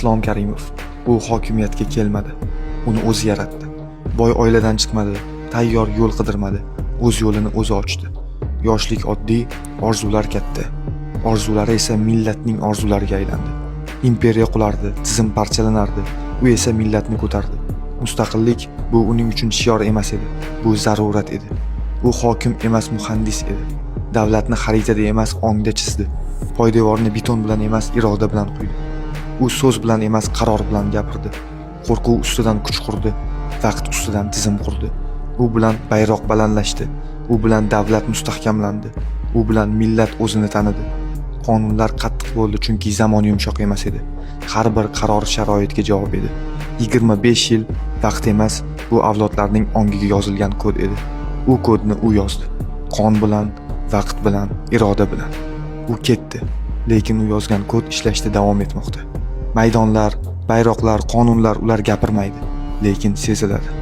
Islom Karimov. U hokimiyatga kelmadi. Uni o'zi yaratdi. Boy oiladan chiqmadi, tayyor yo'l qidirmadi. O'z yo'lini o'zi ochdi. Yoshlik oddiy, orzular katta. Orzulari esa millatning orzulariga aylandi. Imperiya qulardi, tizim parchalanardi. U esa millatni ko'tardi. Mustaqillik bu uning uchun shior emas edi, bu zarurat edi. U hokim emas, muhandis edi. Davlatni xaritada emas, ongda chizdi. Poydevorni beton bilan emas, iroda bilan quydi. U so'z bilan emas, qaror bilan gapirdi. Qo'rquv ustidan kuch qurdi, vaqt ustidan tizim qurdi. U bilan bayroq balandlashdi. U bilan davlat mustahkamlandi. U bilan millat o'zini tanidi. Qonunlar qattiq bo'ldi, chunki zamon yumshoq emas edi. Har bir qaror sharoitga javob edi. 25 yil vaqt emas, bu avlodlarning ongiga yozilgan kod edi. U kodni u yozdi. Qon bilan, vaqt bilan, iroda bilan. U ketdi, lekin u yozgan kod ishlashda davom etmoqda. Maydonlar, bayroqlar, qonunlar, ular gapirmaydi, lekin seziladi.